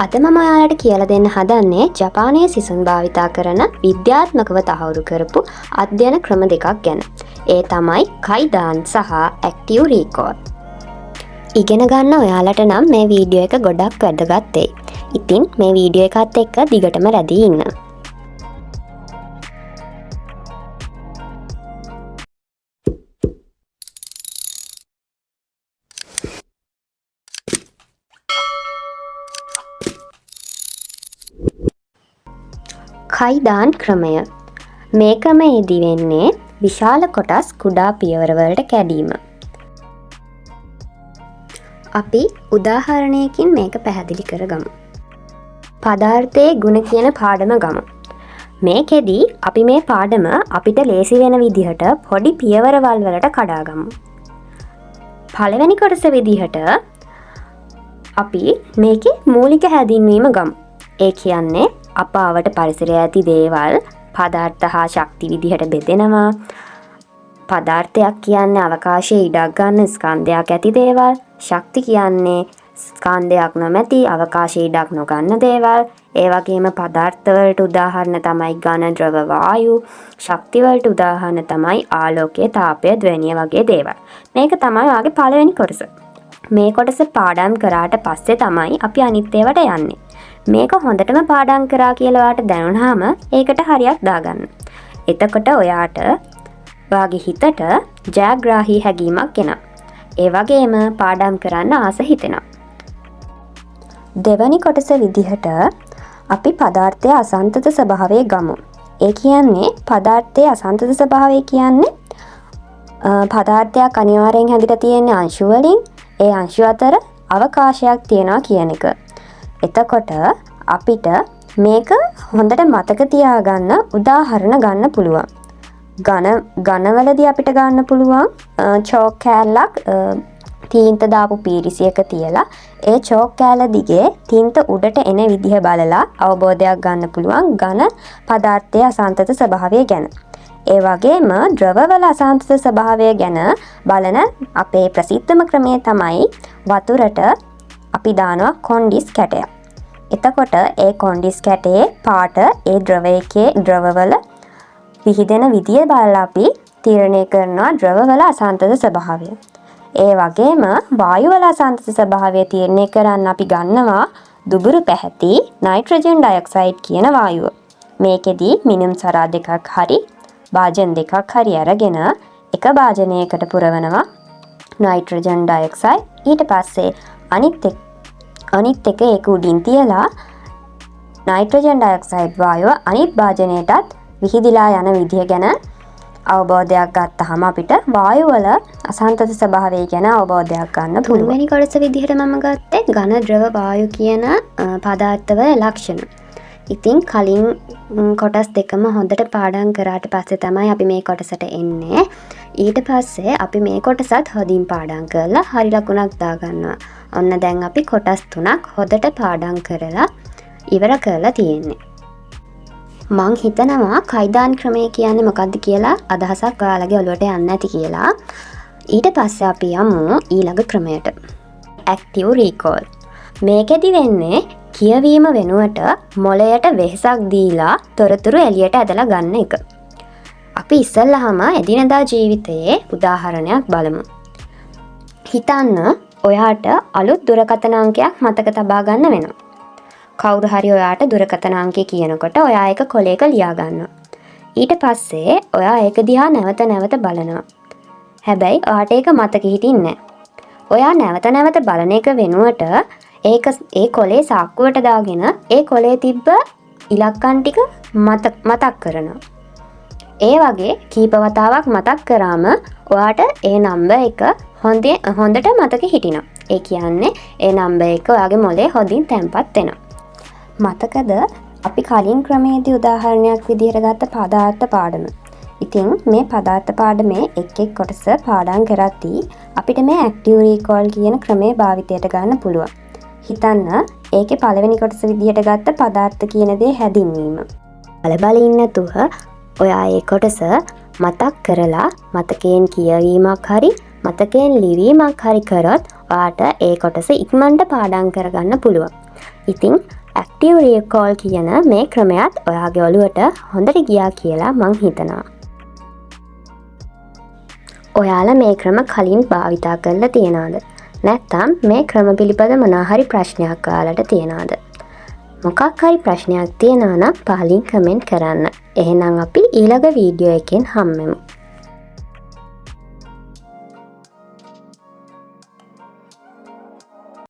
අද මම ඔයාලට කියලා දෙන්න හදන්නේ ජපානයේ සිසුන් භාවිතා කරන විද්‍යාත්මකව තහවුරු කරපු අධ්‍යයන ක්‍රම දෙකක් ගැන. ඒ තමයි කයිදාන් සහ ඇක්ටිව් රීකෝල්. ඉගෙන ගන්න ඔයාලට නම් මේ වීඩියෝ එක ගොඩක් වැදගත් වෙයි. ඉතින් මේ වීඩියෝ එකත් එක්ක දිගටම රැඳී ඉන්න. කයිදාන් ක්‍රමය. මේ ක්‍රමයේදී වෙන්නේ විශාල කොටස් කුඩා පියවරවලට කැඩීම. අපි උදාහරණයකින් මේක පැහැදිලි කරගමු. පදාර්ථයේ ගුණ කියන පාඩම ගමු. මේකෙදි අපි මේ පාඩම අපිට ලේසි වෙන විදිහට පොඩි පියවරවල් වලට කඩාගමු. පළවෙනි කොටස විදිහට අපි මේකේ මූලික හැඳින්වීම ගමු. ඒ කියන්නේ අප අවට පරිසරයේ ඇති දේවල් පදාර්ථ හා ශක්ති විදිහට බෙදෙනවා. පදාර්ථයක් කියන්නේ අවකාශයේ ඉඩක් ගන්න ස්කන්ධයක් ඇති දේවල්. ශක්ති කියන්නේ ස්කන්ධයක් නොමැති අවකාශයේ ඉඩක් නොගන්න දේවල්. ඒ වගේම පදාර්ථවලට උදාහරණ තමයි ඝන ද්‍රව වායු. ශක්තිවලට උදාහරණ තමයි ආලෝකය, තාපය, ධ්වනිය වගේ දේවල්. මේක තමයි ඔයාගේ පළවෙනි කොටස. මේ කොටස පාඩම් කරාට පස්සේ තමයි අපි අනිත් ඒවාට යන්නේ. මේක හොඳටම පාඩම් කරා කියලා ඔයාට දැනුණාම ඒකට හරියක් දාගන්න. එතකොට ඔයාට ඔයාගේ හිතට ජයග්‍රාහී හැඟීමක් එනවා. ඒ වගේම පාඩම් කරන්න ආස හිතෙනවා. දෙවනි කොටස විදිහට අපි පදාර්ථයේ අසන්තත ස්වභාවය ගමු. ඒ කියන්නේ පදාර්ථයේ අසන්තත ස්වභාවය කියන්නේ පදාර්ථයක් අනිවාර්යෙන් හැදිලා තියෙන අංශු වලින්, ඒ අංශු අතර අවකාශයක් තියෙනවා කියන එක. එතකොට අපිට මේක හොඳට මතක තියාගන්න උදාහරණ ගන්න පුළුවන්. ඝනවලදී අපිට ගන්න පුළුවන් චෝක් කෑල්ලක් තීන්ත දාපු පීරිසියක තියලා ඒ චෝක් කෑල්ල දිගේ තීන්ත උඩට එන විදිහ බලලා අවබෝධයක් ගන්න පුළුවන් ඝන පදාර්ථයේ අසන්තත ස්වභාවය ගැන. ඒ වගේම ද්‍රවවල අසන්තත ස්වභාවය ගැන බලන අපේ ප්‍රසිද්ධම ක්‍රමය තමයි වතුරට අපි දානවා කොන්ඩිස් කැටයක්. එතකොට ඒ කොන්ඩිස් කැටයේ පාට ඒ ද්‍රවයකේ ද්‍රවවල විහිදෙන විදිය බලලා අපි තීරණය කරනවා ද්‍රවවල අසන්තත ස්වභාවය. ඒ වගේම වායුවල අසන්තත ස්වභාවය තීරණය කරන්න අපි ගන්නවා දුබුරු පැහැති නයිට්‍රජන් ඩයොක්සයිඩ් කියන වායුව. මේකෙදි මිනුම් සරා දෙකක් හරි භාජන දෙකක් හරි අරගෙන එක භාජනයකට පුරවනවා නයිට්‍රජන් ඩයොක්සයිඩ්. ඊට පස්සේ අනිත් එක ඒක උඩින් තියලා නයිට්‍රජන් ඩයොක්සයිඩ් වායුව අනිත් භාජනයටත් විහිදිලා යන විදිය ගැන අවබෝධයක් ගත්තහම අපිට වායුවල අසන්තත ස්වභාවය ගැන අවබෝධයක් ගන්න පුළුවන්. තුන්වෙනි කොටස විදිහට මම ගත්තේ ඝන ද්‍රව වායු කියන පදාර්ථවල ලක්ෂණ. ඉතින් කලින් කොටස් දෙකම හොඳට පාඩම් කරාට පස්සේ තමයි අපි මේ කොටසට එන්නේ. ඊට පස්සේ අපි මේ කොටසත් හොඳින් පාඩම් කරලා හරි ලකුණක් දාගන්නවා. ඔන්න දැන් අපි කොටස් තුනක් හොඳට පාඩම් කරලා ඉවර කරලා තියෙන්නේ. මං හිතනවා කයිදාන් ක්‍රමය කියන්නේ මොකද්ද කියලා අදහසක් ඔයාලගේ ඔළුවට යන්න ඇති කියලා. ඊට පස්සේ අපි යමු ඊළඟ ක්‍රමයට. Active recall. මේකෙදි වෙන්නේ කියවීම වෙනුවට මොළයට වෙහෙසක් දීලා තොරතුරු එළියට ඇදලා ගන්න එක. අපි ඉස්සෙල්ලාම එදිනෙදා ජීවිතයේ උදාහරණයක් බලමු. හිතන්න ඔයාට අලුත් දුරකථන අංකයක් මතක තබා ගන්න වෙනවා. කවුරු හරි ඔයාට දුරකථන අංකය කියනකොට ඔයා ඒක කොලයක ලියා ගන්නවා. ඊට පස්සේ ඔයා ඒක දිහා නැවත නැවත බලනවා. හැබැයි ඔයාට ඒක මතක හිටින්නේ නෑ. ඔයා නැවත නැවත බලන එක වෙනුවට ඒ කොලේ සාක්කුවට දාගෙන ඒ කොලේ තිබ්බ ඉලක්කම් ටික මතක් කරනවා. ඒ වගේ කීප වතාවක් මතක් කරාම ඔයාට ඒ නම්බර් එක හොඳට මතක හිටිනවා. ඒ කියන්නේ ඒ නම්බර් එක ඔයාගේ මොලේ හොඳින් තැම්පත් වෙනවා. මතකද අපි කලින් ක්‍රමයේදී උදාහරණයක් විදිහට ගත්ත පදාර්ථ පාඩම. ඉතින් මේ පදාර්ථ පාඩමේ එක් එක් කොටස පාඩම් කරද්දී අපිට මේ ඇක්ටිව් රීකෝල් කියන ක්‍රමය භාවිතයට ගන්න පුළුවන්. හිතන්න ඒකේ පළවෙනි කොටස විදිහට ගත්ත පදාර්ථ කියන දේ හැඳින්වීම. බල බල ඉන්න නැතුව ඔයා ඒ කොටස මතක් කරලා මතකයෙන් කියවීමක් හරි මතකයෙන් ලිවීමක් හරි කරොත් ඔයාට ඒ කොටස ඉක්මනට පාඩම් කරගන්න පුළුවන්. ඉතින් ඇක්ටිව් රීකෝල් කියන මේ ක්‍රමයත් ඔයාගේ ඔළුවට හොඳට ගියා කියලා මං හිතනවා. ඔයාලා මේ ක්‍රම කලින් භාවිතා කරලා තියනවද? නැත්නම් මේ ක්‍රම පිළිබඳ මොනවා හරි ප්‍රශ්නයක් ඔයාලට තියනවද? මොකක් හරි ප්‍රශ්නයක් තියෙනවා නම් පහලින් කමෙන්ට් කරන්න. එහෙනම් අපි ඊළඟ වීඩියෝ එකෙන් හම්බෙමු.